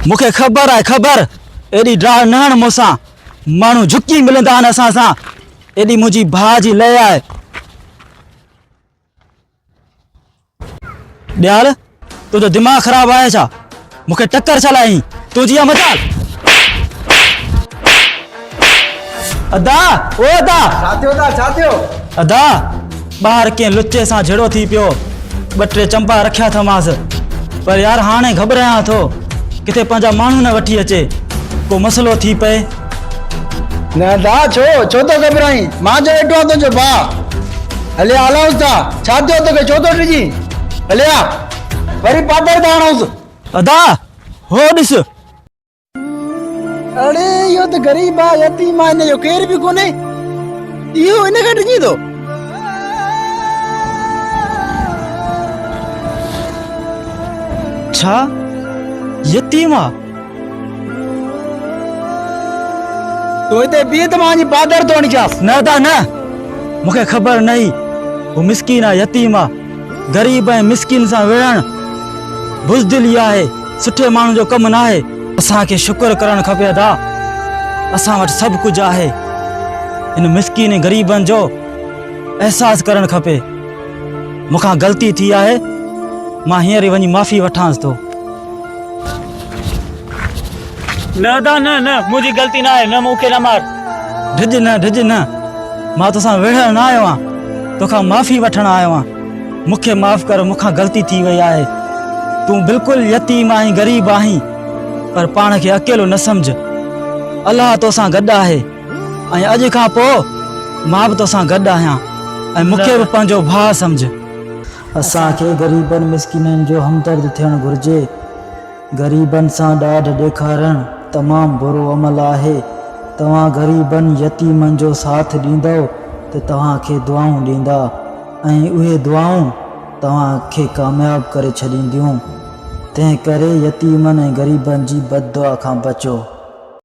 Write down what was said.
مون کي خبر آهي خبر، ايڏي ڊاڙ نه هڻ مون سان، ماڻهو جهڪي ملندا آهن اسان سان، ايڏي منهنجي ڀاء جي لئه آهي. ڏيال، تنهنجو دماغ خراب آهي ڇا؟ مون کي ٽڪر ڇا لاء هين؟ تنهنجي اها مجال! ادا، او ادا! ڇا ٿيو ادا، ڇا ٿيو؟ ادا، ٻاهر ڪنهن لچي سان جهيڙو ٿي پيو. ٻه ٽي چنبا رکيا اٿمانس. پر يار هاڻي گهٻرايان ٿو، ڪٿي پنهنجا ماڻهو نه وٺي اچي، ڪو مسئلو ٿي پئي. نه ادا، ڇو؟ ڇو ٿو گهٻرائين؟ مان جو ويٺو آهيان تنهنجو ڀاء. هليا هلئونس ٿا. ڇا ٿيو توکي، ڇو ٿو ڊڄين؟ هليا، وري پادر ٿا هڻونس. ادا، هو ڏس. اڙي اهو ته غريب آ، يتيم آ، هن جو ڪير به ڪونهي. اهو ان کان ڊڄي ٿو. ڇا؟ يتيم آ؟ تون هتي بيهه ته مان وڃي پادر ٿو هڻي اچانس. نه ادا نه، مون کي خبر نه هئي. هو مسڪين آ، يتيم آ. غريب ۽ مسڪين سان وڙهڻ بزدلي آهي، سٺي ماڻهو جو ڪم ناهي. اسان کي شڪر ڪرڻ کپي ادا، اسان وٽ سڀ ڪجهه آهي. ان مسڪين ۽ غريبن جو احساس ڪرڻ کپي. مون کان غلطي ٿي آهي، مان هينئر ئي وڃي معافي وٺانس ٿو. نه ادا نه نه منهنجي غلطي نه آهي نه مون کي نه مار. ڊڄ نه ڊڄ نه مان توسان وڙهڻ نه آيو آهيان توکان معافي وٺڻ آيو آهيان مون کي معاف ڪر مون کان غلطي ٿي وئي آهي تون بلڪل يتيم آهين غريب آهين پر پاڻ کي اڪيلو نه سمجهه الله توسان گڏ آهي ۽ اڄ کان پوء مان به توسان گڏ آهيان ۽ مون کي به پنهنجو ڀاء سمجهه. اسان کي غريبن مسڪينن جو همدرد ٿيڻ گهرجي. غريبن سان ڏاڍ ڏيکارڻ تمام برو عمل آهي. توهان غريبن يتيمن جو ساٿ ڏيندؤ ته توهان کي دعائون ڏيندا ۽ اهي دعائون توهان کي ڪامياب ڪري ڇڏينديون. تنهن ڪري يتيمن ۽ غريبن جي بددعا کان بچو.